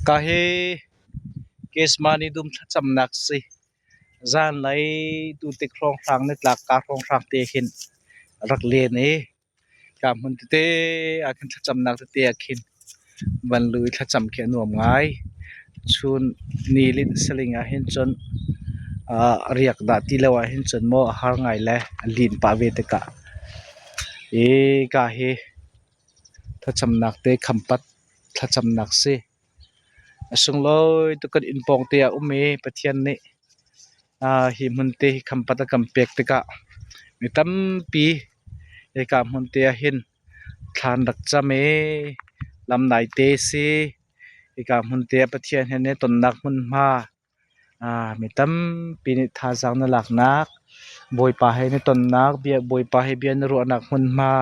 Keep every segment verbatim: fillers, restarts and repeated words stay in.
Tahi Kesmani dum thlacham nak si. Jan lai tu tik hrong hrang ni tlak ka hrong hrang te hin rak len e. Ka hmun tete a khin thlacham nak tete a khin van lui thlacham khi a nuam ngai. Chun ni lit saling a hin chun, a, riak dah ti lo a hin chun maw a har ngai le a lin pah ve te ka. E, ka hi thlacham nak te khampat thlacham nak si. A sung loi tu kan in pawng te a um e, Pathian ni. A, hi hmun te hi khampat a kan pek te ka. Mi tampi, e, ka hmun te a hin thlan rak cham e, lam nai te si. E, ka hmun te a Pathian hin ne ton nak hmun hma. A, mi tampi ni thazang na lak nak, Bawipa hei ni ton nak, bia, Bawipa hei bia na ruah nak hmun hma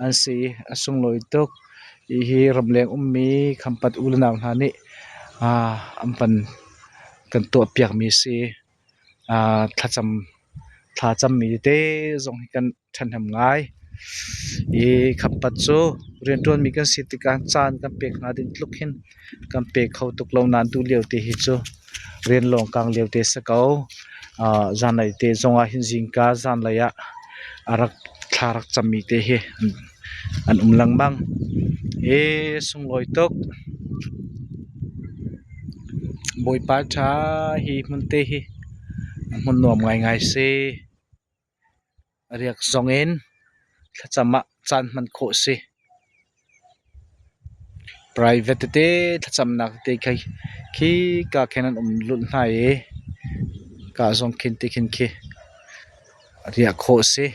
an si a sung loi tuk. I hi ramleng um mi khampat u le nau hna ni, a, an pan kan tuah piak mi si, a, thlacham, thlacham mi te zong hi kan thanham ngai. I khampat chu riantuan mi kan si tikah chan kan pek hna ding tluk hin kan pek kho tuk lo nan tu lio te hi chu rian lawng kang lio te sa ko. A, zanlai te zong a hin zingka zanlai ah a rak thla rak cham mi te hi an, an um langmang. E, sung loi tuk. Bawipa tha hi hmun te hi hmun nuam ngai ngai si. Riak zongin thlacham ah chan hman khawh si. Private te thlacham nak te khi, khi ka khen an um lut hna e. Ka zong khin te khin khi riak khawh si.